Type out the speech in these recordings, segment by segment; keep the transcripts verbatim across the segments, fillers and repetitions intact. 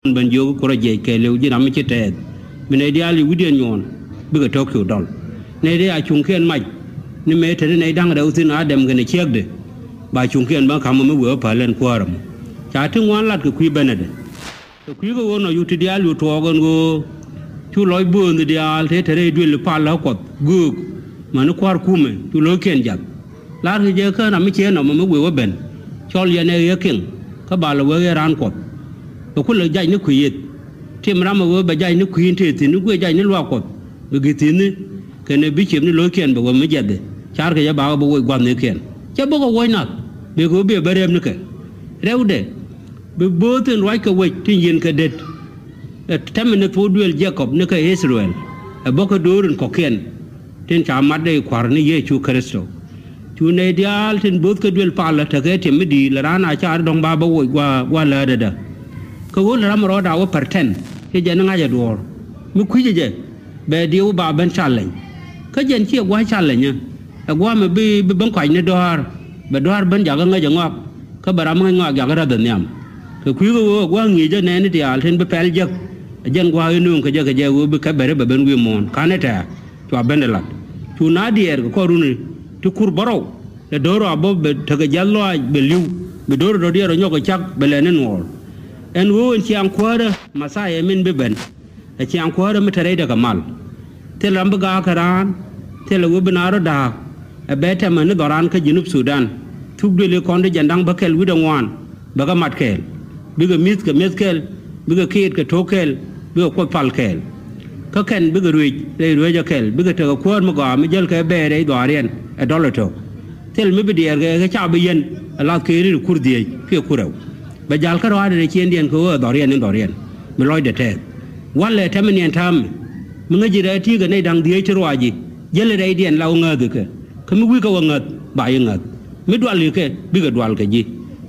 Bän jiök ku rɔ jiɛc kɛɛliw ji̱n ram mi ci tɛɛth. Bi nɛy diaal i̱ wi̱cdiɛn nyuɔɔn bikɛ tɔ̱k cu dɔl. Nɛy ti a cuŋkiɛn mac ni mëë te ni nɛy da̱ŋ rɛw thi̱n a dɛm kɛnɛ ciekdɛ. Ba cuŋkiɛn bä ka̱m mi wee wä päl ɛn kuäär ɛmɔ. Ca ti ŋuan lat kɛ kui̱ benɛdɛ. Kɛ kui̱ kɛ ɣöö nɔ yut ti diaal yut tuɔɔk ɛn ɣöö cu lɔc böönh diaal te te rɛy duël pal ɛ Kuɔth göök. Mäni kua̱r kumɛ cu lo̱ckiɛn jath. La̱rkɛ jɛ kä ram mi ciee nɔmɔ mi wëë wä ben. Cɔl yɛn ɛ ɣiɛ kiŋ kä bal ɛ wee ɣiɛ raan Kuɔth. Bɛ kulɛ jac ni kui̱ yeth. Tim ram ɛ wee bɛ jac ni kui̱ in tëë thi̱n ni guiɛ jac ni luaak Kuɔth. Bɛ gi̱ thi̱n ni kɛnɛ bi ciep ni lo̱ckiɛn bɛ wee mi jiɛth. Ca̱rkɛ jɛ bakɛ bɛ woc gua̱thnikiɛn. Cɛ bä kɛ wuɔ̱c nath bɛ kɛ wee bɛ bä rɛɛp ni kɛ. Rɛwdɛ bi bööth in ruac kɛ wec tin yiɛn kɛ det. Ɛ tɛmɛ ni thok duëël Jacob ni kɛ Israel. Ɛ bä kɛ döör in kɔ̱kiɛn tin ca mat dee kua̱r ni Yecu Kritho. Cu nɛy diaal tin bo̱o̱th kä duël palä tekɛ tiɛm mi di̱i̱t lɛ raan a car dɔ̱ŋ ba bä woc gua̱ gua̱ läätdädä. Kä ɣöö lɛ ram rɔɔdɛ a wä pɛr tɛn ci jɛn ŋa̱c ɛ duɔ̱ɔ̱r mi kui̱cɛ jɛ bɛ diɛw ba ben challenge. Kä jɛn ciɛ gua̱ challenge ɛ gua̱ mi bi bi ben kuac ni dɔ̱a̱r bɛ dɔ̱a̱r ben jakä ŋäc ɛ ŋɔak. Kä bɛ ram ŋäc ŋɔak jakä räth ɛ nhiam. Kɛ kui̱ kä ɣöö ɛ gua̱ ŋi̱i̱cä nɛɛni diaal tin bi pɛl jek ɛ jɛn gua̱ inööŋ kɛ jɛ kɛ jɛ ɣöö bi kɛ bɛri bɛ ben wi̱i̱ muɔ̱ɔ̱n ka̱n ɛ tɛ̱̈ɛ̱̈. Cua ben dee lat cu na diɛɛr kɛ kɔr runi ti kur bärɔw. Lɛ do̱r a bä bɛ tekɛ jiath lɔaac bɛ li̱w bi do̱r dɔ̱diɛn rɔ nyɔk kɛ cak bɛ lɛ ni nuɔɔr. Ɛn ɣöö ɛn ciaŋ kuäärä Mɛthia min bi ben. Ɛ ciaŋ kuäärä mi te rɛydɛ kɛ mal. Thil ram bi gaak kɛ raan thil ɛ ɣöö bi naar rɔ da̱a̱k. Ɛ bɛ tɛmɛ ni dhɔran kä Junub Sudan. Thuk duëli kɔn di jɛn da̱ŋ bä kɛl wi̱cdɛ ŋuan. Bɛ kɛ mat kɛɛl bikɛ mi̱th kɛ mi̱eth kɛl bikɛ kiit kɛ to̱k kɛl bikɛ kuoth pal kɛɛl. Kä kɛn bikɛ ruëc rɛy ruëc ɛ kɛl bikɛ tekɛ kuäär mi gɔaa mi jäl kɛ bɛɛr rɛy dhɔaariɛn ɛ dɔl ɛ to̱k. Thil mi bi diɛɛr kɛ kɛ ca bi yɛn ɛ lath kɛ ri kur dhieec kiɛ kur rɛw. Bɛ jal kä rɔaadɛ rɛy ciëndiɛn kɛ ɣöö ɛ dhɔriɛn in dhɔriɛn mi lɔcdɛ tɛɛth. Walɛ tɛmɛ niɛn täämɛ mi ŋäci rɛy ti̱i̱ kɛ nɛy da̱ŋ dhieec ti ruaaci jäl rɛydiɛn la wä ŋääthi kɛ. Kä mi wi̱i̱ kɛ wä ŋäth ba yi ŋäth mi dual yi kɛ bikɛ dual kɛ ji̱.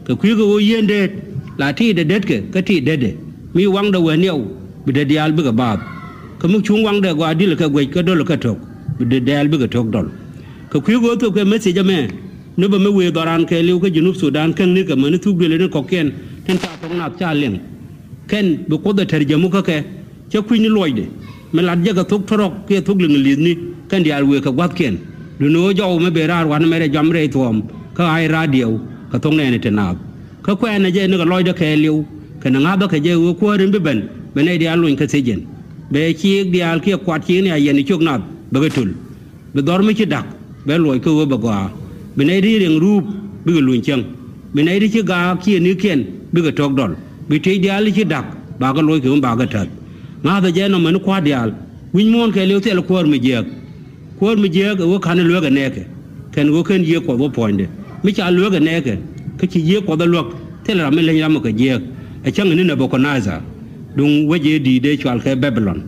Kɛ kui̱ kɛ ɣöö yieen deet la ti̱i̱dɛ detkɛ kä ti̱i̱ detdɛ mi waŋdɛ wee niɛw bi det diaal bikɛ baath. Kä mi cuŋ waŋdɛ gɔaa dil kɛ guec kä dol kɛ to̱k bi det diaal bikɛ to̱k dɔl. Kɛ kui̱ kɛ ɣöö thöpkɛ message ɛmɛ ni bä mi wëë dhɔran kɛɛliw kä Junub Sudan käŋ ni kɛ mäni thuk duëli ni kɔ̱kiɛn tin ca thok nath ca liŋ. Kɛn bi Kuoth ɛ tɛr jɛ mukä kɛ cä kui̱ni luɔcdɛ mi lat jɛ kɛ thok tɔrɔk kiɛ thok liŋ li̱thni kɛn diaal wëë kɛ gua̱thkiɛn. Duundɛ ɣöö jɔw mi ben raar wanɛ mɛrɛ jɔam rɛy thuɔ̱ɔ̱m kä ɣaac raar diɛw kɛ thok nɛɛni ti naath. Kä kuɛɛnɛ jɛ nikɛ lɔcdä kɛɛliw kɛnɛ ŋa̱thä kɛ jɛ ɣöö kuäär in bi ben bɛ nɛy diaal luny kä thiec jɛn. Bɛ ciik diaal kiɛ kuat ciikni a yɛn i̱ ciök nath bɛ kɛ töl. Bi dhɔr mi ci da̱k bɛ luɔc kä ɣöö bɛ gɔaa. Bi nɛy ti ci riɛŋ ruup bikɛ luny cäŋ. Bi nɛy ti ci gaak ciëënikiɛn bikɛ to̱k dɔl. Bi tiec diaal ti ci da̱k bakɛ loc kɛ ɣöö bakɛ täth. Ŋa̱thä jɛ nɔmɔ ni kua̱r diaal wi̱c muɔ̱ɔ̱n kɛɛliw thil kuäär mi jiääk. Kuäär mi jiääk ɛ ɣöö ka̱n lueek ɛ nɛɛkɛ kɛn ɣöö ken yiëë Kuɔth wä puɔ̱nydɛ. Mi ca lueek ɛ nɛɛkɛ kä ci yiëë Kuɔth ɛ luäk thil ram mi leny ram ɛ kɛ jiääk. Ɛ cäŋ ni Nebuchadnezzar duŋ wec ëë di̱i̱t ëë cual kɛ Babilon.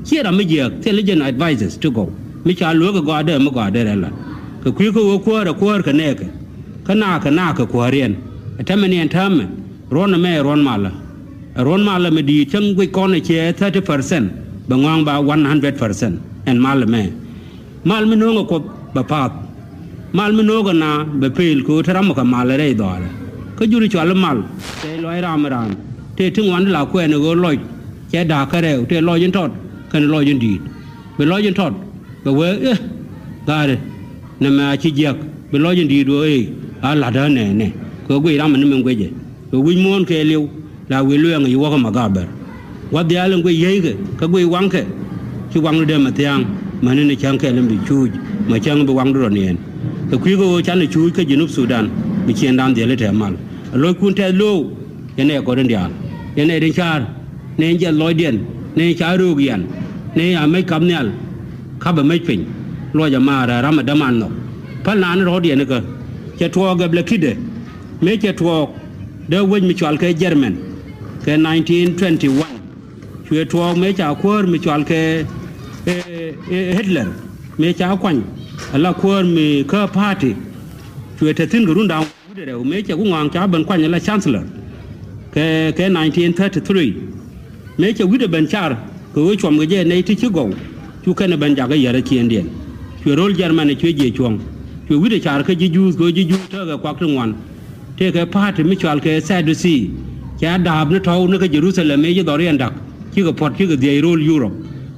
Ciɛ ram mi jiääk thil jɛn advisors ti gɔw mi ca lueek ɛ gɔaa dee mi gɔaa dee rɛl la. Kɛ kui̱ kä ɣöö kuäär ɛ kuäär kɛ nɛɛkɛ kä naak kɛ naak kɛ kuääriɛn. Ɛ tɛmɛ ni ɛn täämɛ ruɔ̱n ɛmɛ ɛ ruɔ̱n malä. Ɛ ruɔ̱n malä mi di̱i̱t cäŋ guic kɔn ɛ ciɛ thirty percent bɛ ŋɔ̱a̱ŋ ba one hundred percent ɛn mal ɛmɛ. Mal mi no̱o̱ŋ ɛ Kuoth bɛ pa̱a̱th. Mal mi no̱o̱ŋ ɛ na bɛ pëël kɛ ɣöö te ram ɛ kɛ mal ɛ rɛy dhɔaarɛ. Kä juri cual i̱ mal tëë lɔc ram ɛ raan tëë ti ŋuan ti la kuɛɛn ɛ ɣöö lɔc cɛ da̱a̱k kä rɛw tëë lɔc in tɔt kɛnɛ lɔc in di̱i̱t. Bi lɔc in tɔt bɛ wee i̱ ga̱a̱ri nɛmɛ a ci jiäk. Bi lɔc in di̱i̱t ɣöö i̱ a la̱t ɣä nɛɛnɛ kɛ ɣöö guic ram ɛ ni min guicɛ. Kɛ wi̱c muɔ̱ɔ̱n kɛɛliw la wi̱i̱ luɛɛŋ ɛ yi wäkä Magabɛr. Gua̱th diaal in guic yiëëckɛ kä guic waŋkɛ. Ci waŋdu dee mɛ thia̱a̱ŋ mäni ni cäŋ kɛl in bi cuuc mɛ cäŋ bi waŋdu rɔ niɛɛn. Kɛ kui̱ kɛ ɣöö canɛ cuuc kä Junub Sudan bi ciëŋdan dhiɛl i̱ tɛɛ mal. Ɛ lo̱ckun tɛth lo̱o̱w yɛn ɛ kɔt in diaal yɛn ɛ tin ca̱a̱r. Nɛy jiɛth lɔcdiɛn nɛy ca röök yan nɛy a mec kap nhial. Kapɛ mec piny luɔc ɛ maar ɛ ram ɛ däman nhɔk. Päl naan rɔ̱ɔ̱diɛn ikä cɛ tuɔɔk gɛp lɛ ki̱tdɛ. Mëë cɛ tuɔɔk dee wec mi cual kɛ German kɛ nineteen twenty-one. Cuɛ tuɔɔk mëë ca kuäär mi cual kɛ eh, eh, Hitler mëë ca kuany. Ala kuäär mi kä party cuɛ te thi̱n kɛ rundan wi̱cdɛ rɛw mëë cɛ ku ŋɔaŋ ca ben kuany ala chancellor kɛ kɛ nineteen thirty-three. Mëë cɛ wi̱cdɛ ben car kɛ ɣöö cuɔm kɛ jɛ nɛy ti ci gɔw. Cu kɛn ɛ ben jakä yɛr ɛ ciëëndiɛn. Cuɛ ro̱l German ɛ cuɛ jiɛ cuɔ̱ŋ. Cuɛ wi̱cdɛ car kä ji̱ Juudh kɛ ɣöö ji̱ Juudh tekɛ kuak ti ŋuan. Tëëkɛ party mi cual kɛ Sadducee. Cɛ a da̱a̱p ni tɔ̱w ni kä Jɛ-ru-tha-lɛm mëë ci dhɔriɛn da̱k, cikɛ puɔ̱t, cikɛ dhiɛc ro̱o̱l Europe.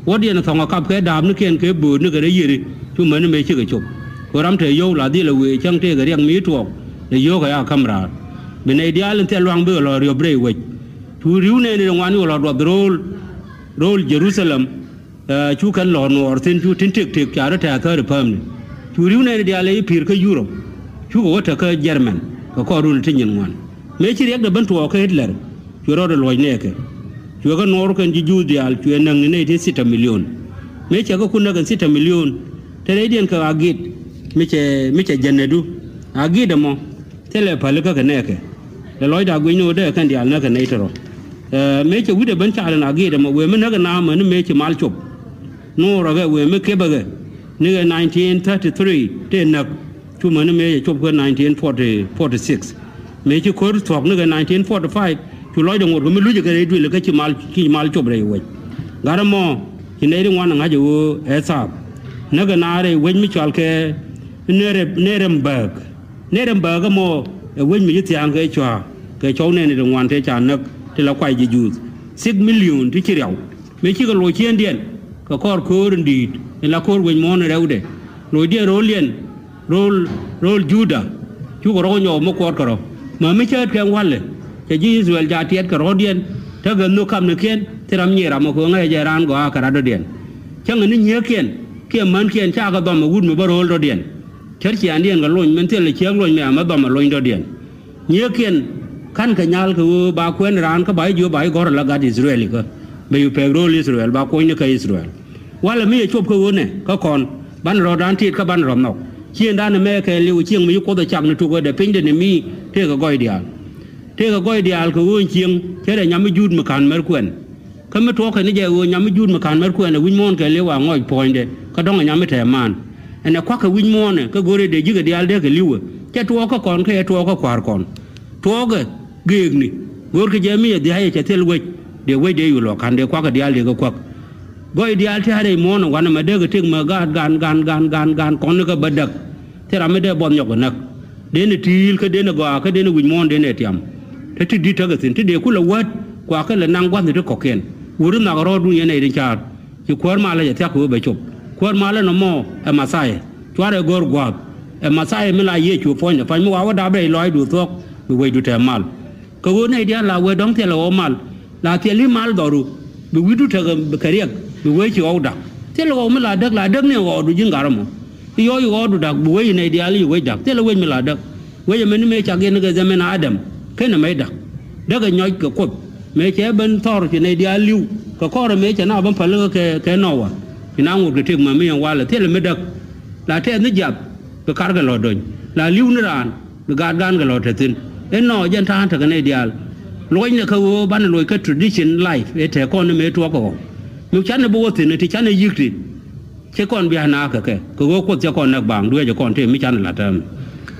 Wädiɛn thɔ̱ŋ a kap kɛ da̱a̱p ni kiɛn kɛ bööt ni kɛ rɛy yiëri, cu mäni mëë cikɛ cop. Kɛ ram te yio̱w la dhilɛ wëë cäŋ tëëkɛ riɛk mi tuɔɔk, lɛ yio̱w kɛ ya käm raar. Bi nɛy diaal in thil lua̱ŋ bikɛ lɔ riɔp rɛy wec. Cu ri̱w nɛɛni ti ŋuan cu lɔ duɔth ro̱o̱l, ro̱o̱l Jɛ-ru-tha-lɛm. Cu kɛn lɔ̱r nuɔɔr thi̱n, cu tin tëk tëk ca rɔ tɛ̈th thäri päämni. Cu ri̱w nɛɛni diaal ɛ i̱ pi̱i̱r kä Yurop. Cukɛ wä te kä Jɛrmɛn kɛ kɔr run ti nyin ŋuan. Mëë ci riɛkdɛ ben tuɔɔk kä Hitler, cuɛ rɔɔdɛ luɔ̱c nɛɛkɛ. Cuɛ kɛ nuɔɔr kɛn ji̱ Juudh diaal, cuɛ näk ni nɛy ti thita milion. Mëë cɛ kɛ kun näk kɛn thita milion, te rɛydiɛn kɛ Agit, mi cɛ, mi cɛ jɛnɛdu. Agit ɛmɔ thilɛ pälikä kɛ nɛɛkɛ. Lɛ lɔcda guic ni ɣöö dee kɛn diaal näk kɛ nɛy tɔrɔ. Mëë cɛ wi̱cdɛ ben car in Agit ɛmɔ, wëë mi näk ɛ naath mäni mëë ci mal cop. Nuɔɔrɛ kɛ wëë mi kepɛ kɛ ni kɛ nineteen thirty-three tëë näk. Cu mäni mëë cɛ cop kä nineteen forty, forty-six. Mëë ci ko̱r thuɔ̱k ni kɛ nineteen forty-five, cu lɔcdɛ ŋot kɛ mi luc kɛ rɛy duël kä ci mal, ci mal cop rɛy wec. Gat ɛmɔ ci nɛy ti ŋuan ɛ ŋa̱c ɛ ɣöö ɛ thaap. Näk ɛ naath rɛy wec mi cɔal kɛ Nurem-, Nuremberg. Nuremberg ɛmɔ ɛ wec mi ci thia̱a̱ŋ kɛ cua, kɛ cɔw nɛɛni ti ŋuan tëë ca näk ti la kuay ji̱ Juudh. Six million ti ci riaw. Mëë cikɛ loc ciëndiɛn kɛ kɔr köör in di̱i̱t in la ko̱r wec muɔ̱ɔ̱n in rɛwdɛ. Locdiɛn ro̱o̱liɛn, ro̱o̱l, ro̱o̱l Juda, cukɛ rɔ̱ kɛ nyɔw mi kuɔt kɛ rɔ̱. Mä mi cäätkɛ walɛ, cɛ ji̱ Ithɛrɛl ca tiɛt kɛ rɔ̱diɛn, tekɛ nhök kamnikiɛn, thil ram nyier ram ɛ kööŋä jɛ raan gɔaa kɛ rat dɔ̱diɛn. Cäŋɛ ni nyiëëkiɛn kiɛ mänkiɛn cakɛ dhɔm ɛ wut mi bä ro̱o̱l dɔ̱diɛn. Cär ciaaŋdiɛn kɛ lony min thilɛ ciek lony mɛ amä dhɔm ɛ lony dɔ̱diɛn. Nyiëëkiɛn ka̱n kɛ nyal kɛ ɣöö ba kuɛn raan kä ba ji̱ jiök ba ji̱ gɔ̱r ala gat Ithɛrɛl ikä. Bɛ yu pɛk ro̱o̱l Ithɛrɛl ba kuɔ̱ny ni kä Ithɛrɛl. Walɛ mi yɛ cop kä ɣöö nɛ kä kɔn banɛ rɔ̱dan tit kä banɛ rɔ̱ nhɔk. Ciëŋdan ɛmɛ kɛɛliw cieŋ mi ci Kuoth ɛ cak ni tuk ɣöö dɛ pinydɛ ni mi tëëkɛ gɔɔy diaal. Tëëkɛ gɔɔy diaal kɛ ɣöö cieŋ cɛ rɛ nyam mi juut mi ka̱n mɛr kuɛn. Kä mi tuɔɔkɛ ni jɛ ɣöö nyam mi juut mi ka̱n mɛr kuɛn ɛ wi̱c muɔ̱ɔ̱n kɛ li̱w a ŋɔc puɔ̱nydɛ kä dɔ̱ŋ ɛ nyam mi tɛɛ maan. Ɛnɛ kua̱kɛ wi̱c muɔ̱ɔ̱nɛ kä go̱o̱rɛ dee ji̱kɛ diaal dee kɛ li̱wɛ. Cɛ tuɔɔkä kɔn kä cɛ tuɔɔkä kua̱r kɔn. Tuɔɔkɛ geekni. Go̱o̱rkɛ jɛ mi cɛ dhia̱a̱cɛ cɛ thil wec. Dee wec dee yul ɔ ka̱n dee kua̱kɛ diaal dee kɛ kuäk. Gɔɔy diaal ti a rɛy muɔ̱ɔ̱nɛ wanɛ mɛ dee kɛ tëk mɛ gaat gan gan gan gan gan gan kɔn ni kä bä däk. Thil ram mi dee buɔth nyɔk kɛ näk. Denɛ ti̱i̱l kä denɛ gɔaa kä denɛ wi̱c muɔ̱ɔ̱n denɛ tiam. Te ti di̱t tekɛ thi̱n ti dee kulɛ wät kuakä lɛ naŋ gua̱thni ti kɔ̱kiɛn. Wur in nhak rɔɔdun yɛn nɛy tin ca̱a̱r. Ci kuäär malä cɛ thia̱k kɛ ɣöö bɛ cop. Kuäär malä nɔmɔ ɛ Mathayɛ. Cuarɛ go̱o̱r gua̱a̱th. Ɛ Mathayɛ mi la Yecu puɔ̱nydɛ pa̱ny mi wa wä dap rɛy lɔaacdu thuɔ̱k bi wecdu tɛm mal. Kɛ ɣöö nɛy diaal la wee dɔ̱ŋ thilɛ ɣɔw mal. La thil i̱ mal dhɔru bi wi̱cdu tekɛ kɛ riɛk bi wee ci ɣɔw da̱k. Thilɛ ɣɔw mi la däk la däk ni ɣɔwdu ji̱n gat ɛmɔ. I̱ yɔc i̱ ɣɔwdu da̱k bi wee i̱ nɛy diaal i̱ wec da̱k thilɛ wec mi la däk. Wec ɛmɛn ni mëë cak yɛn ni kɛ dhɛmɛn Adam kenɛ mɛc da̱k. Däk ɛ nyɔc kɛ Kuoth mëë cɛ ben thɔr ci nɛy diaal li̱w. Kɛ kɔrɛ mëë cɛ na ben päl kɛ kɛ Nowa. Ci na ŋot kɛ tëk mɛ mi yɛn walɛ thilɛ mi däk. La tɛth ni jiath bi karkɛ lɔ do̱ny la li̱w ni raan. Bi gaat gan kɛ lɔ te thi̱n. Inɔ jɛn ta̱a̱n tekɛ nɛy diaal. Luɔcnɛ kä ɣöö banɛ luɔc kä tradition life ëë te kɔn ni mëë tuɔɔk kɛ ɣɔw. Mi canɛ bi wä thi̱n ti canɛ yi̱k ti. Ci kɔn bia naak kɛ kɛ kɛ ɣöö Kuoth cɛ kɔn näk baaŋ dueecɛ kɔn tëë mi canɛ la̱t täämɛ.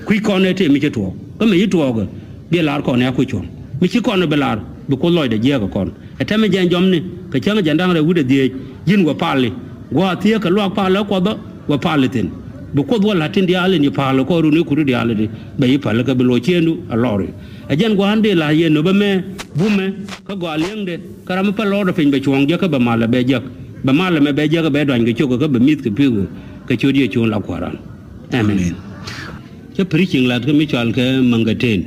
Kui̱c kɔn ëë tëë mi ci tuɔɔk kä mi ci tuɔɔkɛ. Bi la̱r kɔn ëë a kuc cuɔ̱ŋ mi ci kɔn bi la̱r bi Kuoth lɔcdɛ jiääk kɛ kɔn. Ɛ tɛmɛ jɛn jɔmni kɛ cäŋ jɛn da̱ŋ rɛw wi̱cdɛ dhieec ji̱n wä pali. Gua̱a̱th thiee kɛ luaak palä Kuɔthä wä pali thi̱n. Bi Kuoth wä la̱t tin diaal in yi pali kɔɔr run i̱ kut diaal in bɛ yi pali kɛ bi loc ciëëndu a lɔri. Ɛ jɛn gua̱a̱n dee la̱t yɛn nöp ɛmɛ bumɛ kä gɔaa li̱eŋdɛ kä ram mi päl lɔɔrdɛ piny bɛ cuɔ̱ɔ̱ŋ jiäk kä bɛ mal ɛ bɛ jiäk. Bɛ mal ɛmɛ bɛ jiäk kä bɛ duany kɛ cok kä bɛ mi̱th kɛ pi̱i̱k kɛ ciöt Yecu la Kua̱ran. Amen. Cä preaching lat kä mi cɔal kɛ Maŋgɛten.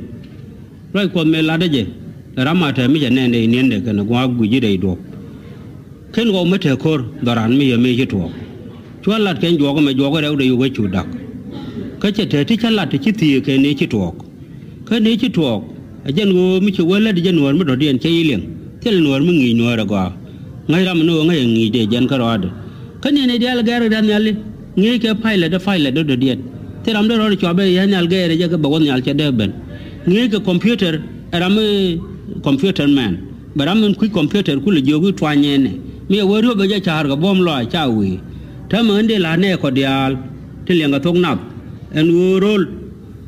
Ruac Kuɔth mëë latdä jɛ ɛ ram a tɛm mi cɛ nɛn dee niɛndɛ kɛnɛ gua̱a̱k gui̱ci rɛy duɔ̱p. Ken ɣɔw mi te ko̱r dhɔran mi yɛ mëë ci tuɔɔk. Cua lat kɛn juɔk ɛmɛ juɔk rɛwdɛ yuk ɛ cu da̱k. Kä cɛ te ti cä lat ti ci thiëëk kɛ ni ci tuɔɔk. Kä ni ci tuɔɔk ɛ jɛn ɣöö mi ci wee lät jɛ nuäär mi dɔ̱diɛn cɛ yi liɛŋ thilɛ nuäär mi ŋi̱i̱c nuäär ɛ gɔaa. Ŋäc ram ni ɣöö ŋäc ɛ ŋi̱i̱cdɛ jɛn kärɔaadɛ. Kä ni ni diaal gɛr riath nhiali ŋi̱i̱c kɛ pilot ɛ pilot dɔ̱diɛn. Thil ram dee rɔɔdɛ cua ben riath nhial gɛɛrɛ jɛ kɛ bɛ wä nhial cɛ dee ben. Ŋi̱i̱c kɛ computer ɛ ram mi computer man. Bɛ ram min kui̱c computer kulɛ jiök i̱ tuany ɛnɛ mi ɛ wee riöp ɛ jɛ ca̱a̱r kɛ buɔ̱m lɔaac ca wi̱i̱. Täämɛ ɣän dee la̱r nɛɛkɔ diaal ti liɛŋkɛ thok nath. Ɛn ɣöö ro̱l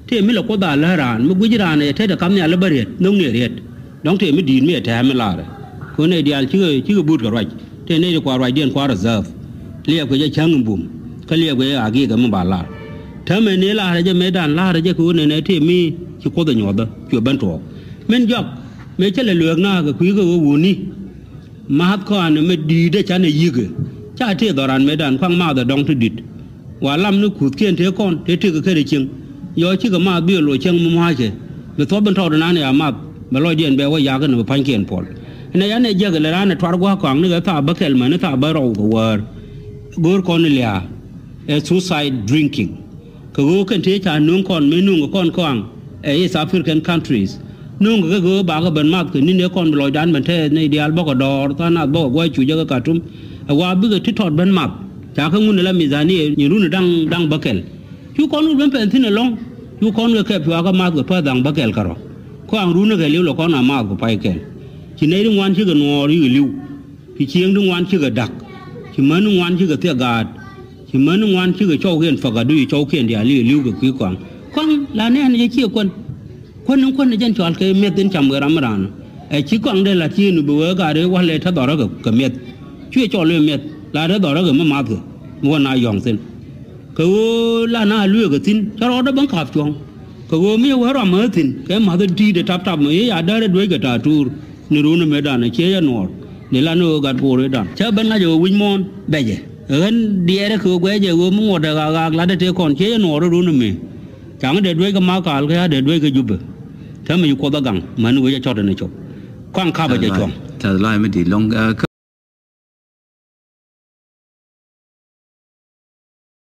tëë mi lɛ Kuoth a lät raan mi gui̱c raan ɛ tetdɛ kam nhial i̱ bä riet nhök ni ɛ riet. Dɔ̱ŋ tëë mi di̱i̱t mi ɛ tɛ̱̈ɛ̱̈ mi la̱rɛ. Kɛ ɣöö nɛy diaal cikɛ cikɛ buut kɛ ruac tëë nɛy ti kua ruacdiɛn kua reserve. Liɛpkɛ jɛ cäŋ in bum kä liɛpkɛ jɛ agikɛ mi ba la̱r. Täämɛ ni la̱rɛ jɛ mëëdan la̱rɛ jɛ kɛ ɣöö nɛnɛ tëë mi ci Kuoth ɛ nyuɔ̱thä cuɛ ben tuɔɔk. Min jɔak Mëë cä lɛ lueek naath kɛ kui̱ kɛ ɣöö wuni. Maath kɔaŋ ɛmɛ di̱i̱t ɛ canɛ yi̱kɛ. Ca tëë dhɔran mëëdan kuaŋ maath ɛ dɔ̱ŋ ti di̱t. Wa lam ni kuthkiɛn tëë kɔn tëë tëëkɛ kä rɛy cieŋ. Yɔ cikɛ maath bi ɛ loc cäŋ mi mua̱a̱cɛ. Bi thuɔ̱p in tɔɔt ɛnan ɛ a maath bɛ lɔcdiɛn bɛ wä yakä ni bi pa̱nykiɛn puɔl. Ɛn ɛ yan ɛ jiäk ɛ lɛ raan ɛ tuar gua̱a̱k kɔaŋ ni kɛ thaap bäkɛl mäni thaap bä rɔw kɛ wäär. Go̱o̱r kɔn lia̱a̱ ɛ suicide drinking. Kɛ ɣöö kɛn tëë ca nöŋ kɔn mëë nöŋ kɛ kɔn kɔaŋ ɛ East African countries. Nöŋ kɛ kɛ ɣöö bakɛ ben math kɛ ni̱n ëë kɔn bi lɔcdan ben tɛɛth nɛy diaal bäkɛ dɔɔr tha̱a̱ŋ nath bäkɛ gua̱c cuc ɛ kɛ Khartoum. Ɛ wa bikɛ ti tɔt ben math ca kɛ ŋun ɛ la mizania nyin run ɛ da̱ŋ da̱ŋ bäkɛl. Cu kɔn wut ben pɛn thi̱n ɛlɔ̱ŋ. Cu kɔn kɛ kɛp cuakä math kɛ päth da̱ŋ bäkɛl kärɔ̱. Kɔaŋ run ɛ kɛ li̱w lɛ kɔn a math kɛ pa̱ykɛl. Ci nɛy ti ŋuan cikɛ nuɔɔr yikɛ li̱w. Ci cieŋ ti ŋuan cikɛ da̱k. Ci män ti ŋuan cikɛ thiɛk gaat. Ci män ti ŋuan cikɛ cɔwkiɛn päk adu ci cɔwkiɛn diaal i̱ li̱w kɛ kui̱ kɔaŋ. Kɔaŋ la nɛɛn jɛ ciɛ kuän. Kuän in kuän in jɛn cɔal kɛ mi̱eth in cam kɛ ram mi raan. Ɛ ci kɔaŋ dee la̱t ci in bi wee gaat i̱ wal ɛ te dhɔrä kɛ, kɛ mi̱eth. Cuɛ cɔl i̱ mi̱eth la te dhɔrä kɛ mi mathkɛ mi wä na yɔ̱ŋ thi̱n. Kɛ ɣöö la na lueekä thi̱n cä rɔɔdä ben ka̱p cuɔ̱ŋ. Kɛ ɣöö mi wee ruam mäth thi̱n kɛ ma̱th in ti̱i̱t ɛ tap tap mi yee ya däär ɛ dueec kɛ ta̱a̱ tuur. Ni run ɛmɛ dan ɛ ciɛ yɛ nuɔɔr ni la ni ɣöö gat koor ɛ dan cä ben ŋa̱c ɛ ɣöö wi̱c muɔ̱ɔ̱n bɛcɛ. Ɣän diɛɛrɛ kɛ ɣöö guɛcɛ ɣöö mi ŋuɔ̱t ɛ ɣaak ɣaak latdɛ tëë kɔn ciɛ yɛ nuɔɔr ɛ run ɛmɛ. Ca̱ŋ dee dueec kɛ ma̱a̱k kaal kɛ ya dee dueec kɛ Jubɛ. Täämɛ ci Kuoth ɛ gaŋ män wec ɛ cɔt ɛn ɛ cop. Kɔaŋ ka̱pɛ jɛ cuɔ̱ŋ. Tɛth lɔac mi di̱i̱t lɔŋ.